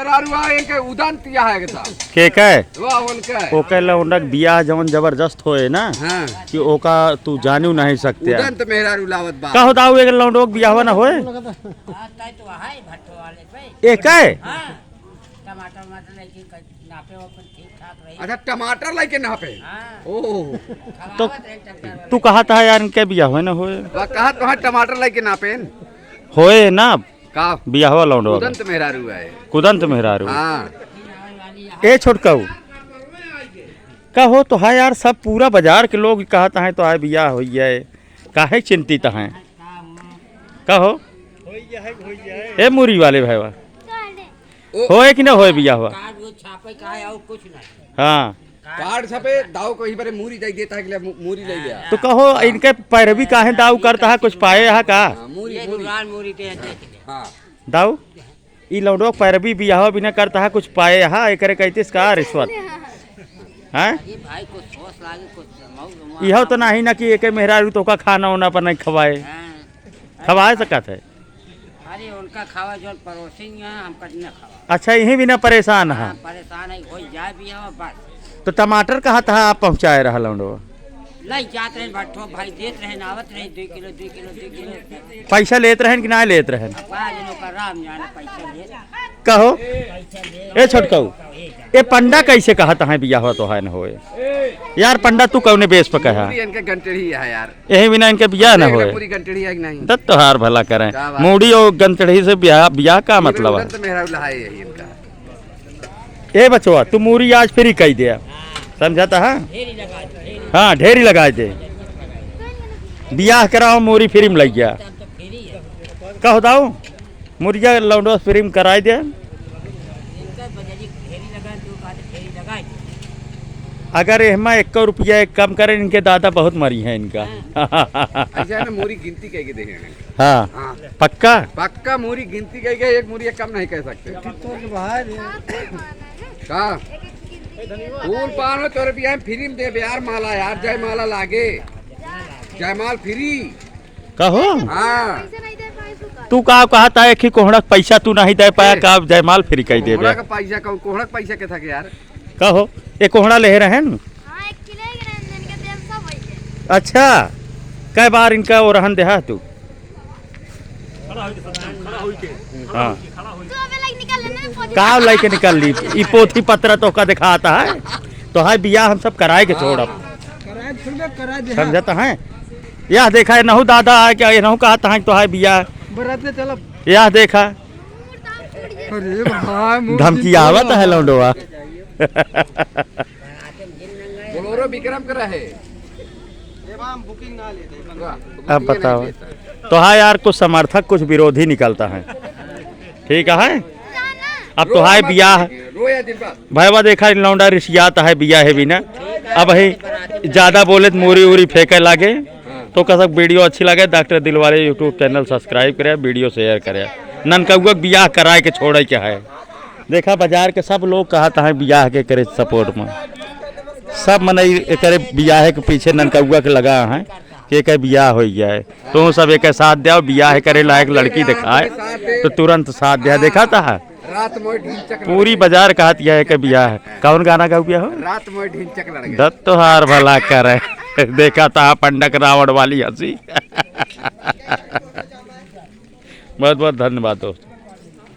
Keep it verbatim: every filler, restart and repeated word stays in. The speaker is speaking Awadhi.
मेहरारू आ, इनके उदंत या है के था। के के? वाह, उनका है। ओके लौंडक बियाह जवन जबरदस्त होए ना, हाँ। कि ओका तू जानू नहीं सकते। उदंत मेहरारू लावत बा। कहो दाऊ, एक लौंडोक बियाह ना होए? हाँ, तय तो है भट्टो वाले पे। ए, के? हाँ, टमाटर, वमाटर लेके क-, नापे, वो कुल ठीक ठाक रही। अच्छा, टमाटर लेके नापे? हाँ। ओह। खवावत तो रहे टमाटर वाले। तू कहा था यार, इनके बियाह होए ना होए? वह कहा तो है, टमाटर लेके नापे। होए ना? का? बियाहवा लौंडवा। कुदंत मेहरारू है। कुदंत मेहरारू। हाँ। ए छोटकाऊ, का हो तो है यार, सब पूरा बाजार के लोग कहत हैं तो है बियाह होई है, काहे चिंतित हैं? का हो? ए मुरी वाले भाईवा, ओ। होए कि ना होए बियाहवा? कार्ड वो छापे का है और कुछ नहीं। हाँ। कार्ड छपे, दाऊ को ही बरे मूरी दे देता है कि ले मू-, मूरी ले लिया। तो कहो, इनके पैरवी काहे दाऊ करता है, कुछ पाए है का? हाँ, मूरी, ये मूरी। दुरान मूरी दे देते हैं। हाँ। दाऊ, ई लौंडो पैरवी बियाह बिना करता है, कुछ पाए है, एकरे कहतीस का रिश्वत? हैं? अरे भाई, कुछ सोच लागे, कुछ मऊ-, मऊ-, इहो तो नहीं ना कि एके मेहरारू तोका खाना ओना पर नहीं खवाए। हाँ। खवाए सकत है। अरे, उनका खावा, जौन परोसिन है, हमका न खावा। अच्छा, यही बिना परेशान है। हाँ, परेशान है, हो जाए बियाह बस। तो टमाटर कहा था आप पहुँचाए रहा लौंडो? ले जात रहे भट्ठो भाई, देत रहे, आवत रहे, दो किलो, दो किलो, दो किलो। पैसा लेत रहे कि ना लेत रहे? अब का जनो का राम जाने पैसा ले। कहो, पैसा ले। ए छोटकाऊ, ए पंडा कैसे कहत हैं बियाह तो है न होए? यार पंडा, तू कौने बेस पे कहा? पूरी इनके गंटड़ी है यार। यही बिना इनके बियाह न देख ले, होए। पूरी गंटड़ी है कि नहीं? दत्त तोहार भला करें। क्या बात? मूड़ी और गंटड़ी से बियाह, बियाह का पूरे मतलब है? उदंत मेहरारू लहाए यही इनका। ए बचवा, तू मूड़ी आज फ्री कई दे, समझता है? ढेरी लगा दे, ढेरी। हाँ, ढेरी लगा दे। बियाह कराओ, मूड़ी फ्री में लग गया। कहो दाऊ, मुरिया लौंडो फ्री में कराई दे। इनका बजरी ढेरी लगा, जो बात ढेरी लगा दे। अगर एहमा एक्को रुपया एक कम करें, इनके दादा बहुत मरी हैं इनका। हाँ। अच्छा है ना, मोरी गिनती कह के देखे हैं। हाँ। हाँ। पक्का? पक्का मोरी गिनती कह के, एक मोरी कम नहीं कह सकते। तो बाहर है। का? फूल पान हो तो रुपया में फ्री में देबे यार, माला यार, जयमाला लागे। जयमाल फ्री। कहो? हाँ। तू का कहत है कि कोहड़ा के पैसा तू नहीं दे पाया, ए। का जयमाल फ्री कई देबे? कोहड़ा का पैसा, कहो, कोहड़ा का पैसा के था के यार? कहो, ये कोहड़ा ले रहन? हाँ, एक किलो ही रहन, इनके तेल सब वही है। अच्छा, कै बार इनका वो रहन देहा तू? हाँ। तू अबे लाइक निकाल लेना, पोजी। का लाइक निकाल ली? ई पोथी पत्र तो का दिखाता है? तो है बियाह हम सब कराए के छोड़ब। कराए छोड़बे, कराए दे। समझत है? यह देखा, एनहू दादा आए, क्या एनहू कहत हैं तो है बियाह। बरात में चलब। यह देखा। अरे भाई, मुंह धमकी आवत है लौंडवा। बोलोरो विक्रम के रहे। वाह, अब बताओ। तो हाँ यार, कुछ समर्थक, कुछ विरोधी निकलता है। ठीक है, अब तो हाय बियाह। रोया दिन रात। भैया देखा, इन लौंडा रिसियात है बियाह है बिना। अब ही ज्यादा बोले तो मूरी उरी फेंके लागे। हाँ। तो कसक वीडियो अच्छी लगे, डॉक्टर दिलवाले YouTube चैनल subscribe करे, वीडियो share करे। ननकउआ के बियाह कराए के छोड़े के है। देखा, बाजार के सब लोग कहत हैं बियाह के करे support में। सब मनई एकरे बियाह के पीछे ननकउआ के लगा हैं कि एकर बियाह हो जाए। तो सब एक साथ दिया, बियाह करे लायक लड़की दिखाए, तो तुरंत साथ दिया। देखा था, रात मोय ढिंचक लड़ पूरी गई। बाजार कहत यह है कि बियाह है। कौन गाना गाऊ बिया हो? रात मोय ढिंचक लड़ गई। दत्त तोहार भला करे। देखा था पंडक रावण वाली हंसी। बहुत बहुत धन्यवाद दोस्त।